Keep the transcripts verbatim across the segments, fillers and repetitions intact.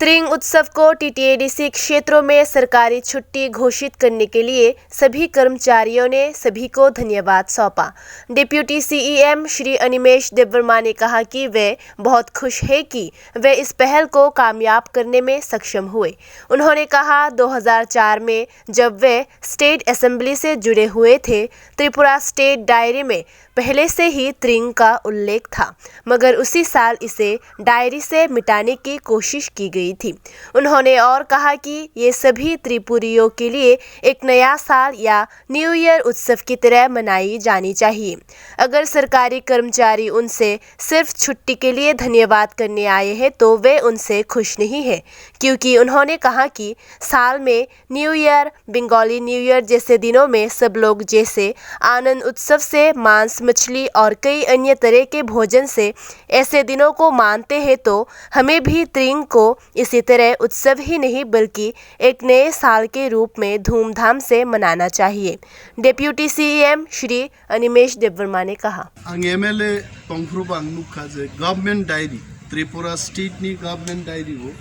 त्रिंग उत्सव को टीटीएडीसी क्षेत्रों में सरकारी छुट्टी घोषित करने के लिए सभी कर्मचारियों ने सभी को धन्यवाद सौंपा। डिप्यूटी सीईएम श्री अनिमेश देबवर्मा ने कहा कि वे बहुत खुश हैं कि वे इस पहल को कामयाब करने में सक्षम हुए। उन्होंने कहा, दो हज़ार चार में जब वे स्टेट असेंबली से जुड़े हुए थे, त्रिपुरा स्टेट डायरी में पहले से ही त्रिंग का उल्लेख था, मगर उसी साल इसे डायरी से मिटाने की कोशिश की गई थी। उन्होंने और कहा कि ये सभी त्रिपुरियों के लिए एक नया साल या न्यू ईयर उत्सव की तरह मनाई जानी चाहिए। अगर सरकारी कर्मचारी उनसे सिर्फ छुट्टी के लिए धन्यवाद करने आए हैं, तो वे उनसे खुश नहीं हैं, क्योंकि उन्होंने कहा कि साल में new year, Bengali new year जैसे दिनों में सब लोग जैसे आनंद उत्सव से मांस, मछली और कई अन्य तरह के भोजन से ऐसे दिनों को मानते हैं, तो हमें भी त्रिंग को इसी तरह उत्सव ही नहीं, बल्कि एक नए साल के रूप में धूमधाम से मनाना चाहिए। डिप्यूटी सीईएम श्री अनिमेश देबवर्मा ने कहा। Ang M L A tongphuru bo ang nukha je government diary, Tripura state ni government diary o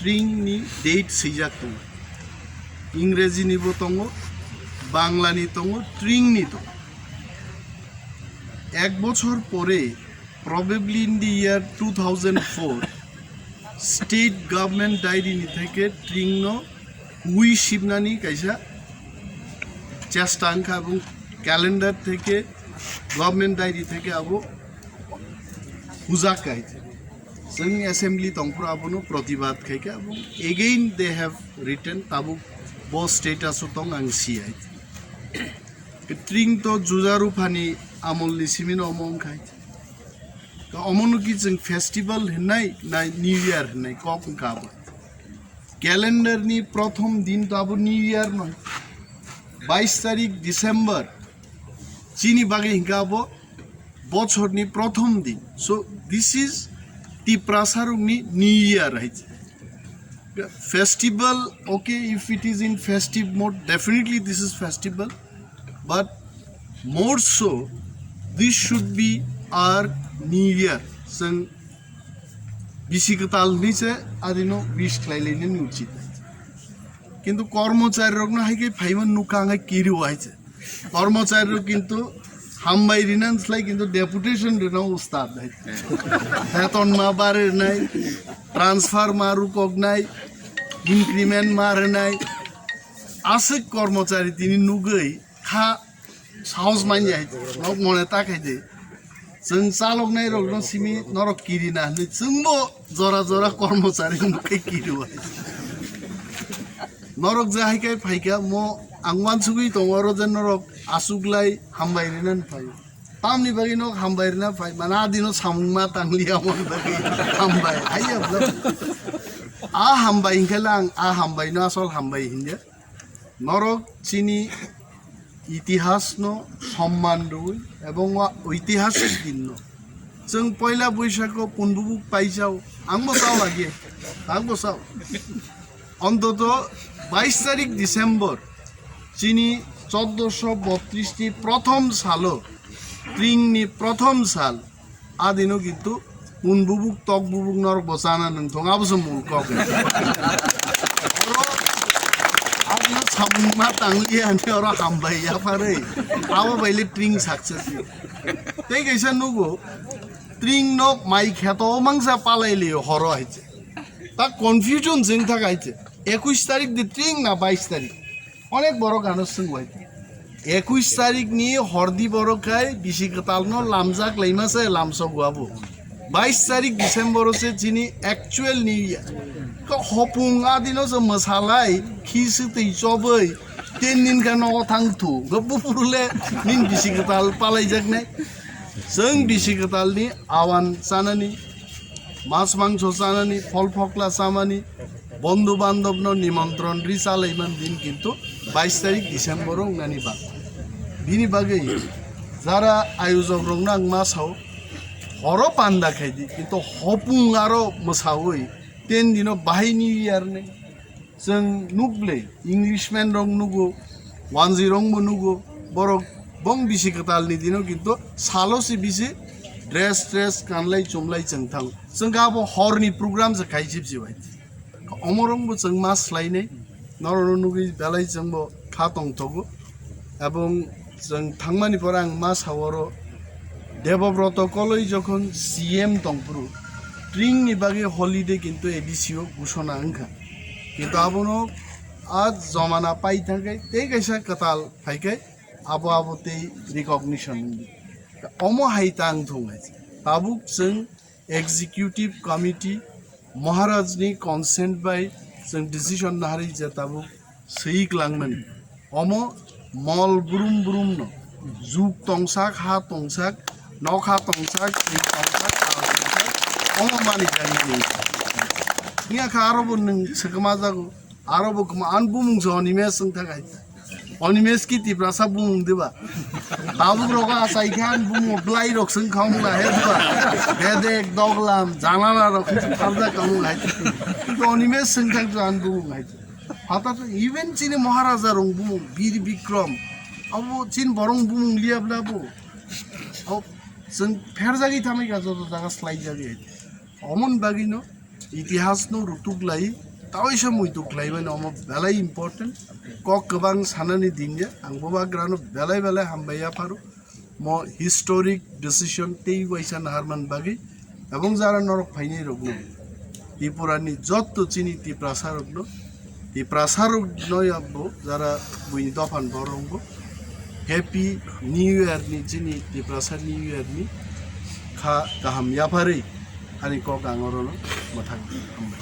tring ni date swijak tongo. Ingreji ni bo tongo, Bangla ni tongo, tring ni tongo. Ek bochor pore, probably in the year two thousand four, state government diary ni theke tring no hui sibnani kaisa chesta wngkha, ebong calendar theke, government diary theke abo hujak kha. Chwng assembly tongphuru abono protibad khaikha, ebong again they have written, tabuk bo status o tong ang si hai. Tring to juja ruphani amolni simino omo wngkhai. Ka omono ki chwng festival hinai na New Year hinai kok wngkha abo. Calendar ni prothom din to abo New Year noi. Bais tarik December chini bagwi hinkha abo bochorni prothom din. So this is Tiprasarokni New Year hai. Festival, okay, if it is in festive mode, definitely this is festival. But more so, this should be our New Year. Chwng bisi kwtal hinwi se adino wish khlai lainani uchit. Kintu kormochari rokno hai khe phaima nukha ang hai kiri wai se. Kormochari rok kintu hambai rina slai kintu deputation rina ustad hai. Beton ma bare nai, transfer ma rukok nai, increment ma renai. Aswk kormochari tini nugwi kha sahos manya hai, nok mone ta khai de. Chwng chaloknai rokno simi norok kirina hinwi chwngbo jora jora kormochari nukhe kiri wai. Norok je hai khai phaikha mo ang wansugwi tongo oro je norok achuklai hambai rina phai. Tamni bagwi nok hambai rina phai. Mana dino samung ma tangliya mon bagwi hambai. Haiya bla. A hambai hinkhe lang a hambai no asol hambai hinja. Norok chini itihasno somman rwui ebong wa oitihasik dinno. Chwng poila Boishakho punbubuk paijao, angbo chao lagi, angbo chao. Ontoto bais tarik December chini choddoso botris ni prothom salo, tring ni prothom sal, adino kintu un bubuk tok bubuk norok bo chana nung thung abo se mul kok. Oro adino samung ma tangli ani oro hambai ya pharwi. Abo baile tring success ni. Tei kaisa nugo tring no mai kheto mangsa palai liyo horo hai se. Ta confusion jeng thak hai se. Ekush tarik di tring na bais tarik. Onek borok ano swngwai. Ekush tarik ni hordi borok khai bisi kwtal no lamjak laima se lamsok wabo. Bais tarik December o se chini actual New Year. Ko hopung adino se mwsalai, khi swtwi chobwi, tin din kha nogo thang thu. Go bupurule nin bisi kwtal palai jak nai. Chwng bisi kwtal ni awan chanani, mas mangso chanani, phol phokla chamani, bondhu bandhobno nimontron ri chalaiman din kintu bais tarik December o wngnani bak. Bini bagwi jara ayojok rokno ang ma sao, horo panda khaidi, kintu hopung aro mwsaui ten dino bahai New Year ni. Chwng nukle Englishman rok nugo, wanjwi rok bo nugo, borok bong bisi kwtal ni dino kintu salo si bisi dress dress kanlai chumlai chwng thango. Chwng kha abo horni program se khai sip si bai. Omorokbo chwng ma swlainai, norokno nugwi belai chwngbo kha tongthogo. Ebong chwng thangmani pore ang ma sa oro Debobroto Koloi jokhon C M tongphuru, tringni bagwi holiday kintu A D C o gusona wngkha. Kintu abono a jomana paithangkhe tei kaisa kwtal phaikhai abo abo tei recognition wngdi. Omo hai tang thung hai. Tabuk chwng Executive Committee Maharajni consent bai chwng decision naharwi je tabuk swi klangmani. Omo mol brum brum no. Juk tongsak, ha tongsak, nokha tongsak, twi tongsak, tal tongsak, omo mani jani. Niya kha aro bo nwng swkma jago, aro bo kwma an bumung se Animesh wng thak hai. Animesh ki Tiprasa bumung diba? Tabuk rogo asai khan bumung blai rok sung khamung la he diba? Bedek, doglam, janala rok sung khamjak kamung hai. Kintu Animesh sung thak jan bumung hai. Hata to even chini Maharaja rong bumung, Bir Bikram. Abo chin borong bumung liya bla bo. Abo sung pherjagi thamai ka joto jaga slai jagi hai. Omon bagino itihasno rutuk lai, taoisa muituk lai mani omo belai important. Kok kwbang sanani din ya, ang bo bagrano belai belai hambai ya pharo. Mo historic decision tei waisa naharman bagwi, ebong jara norok phainai rokno, Tripurani jotto chini Tiprasa rokno, Tiprasa rokno yabo jara buini dophan borok bo Happy New Year ni, chini Tiprasa New Year ni kha kaham yapharwi ani kok ang orono mwthang hambai.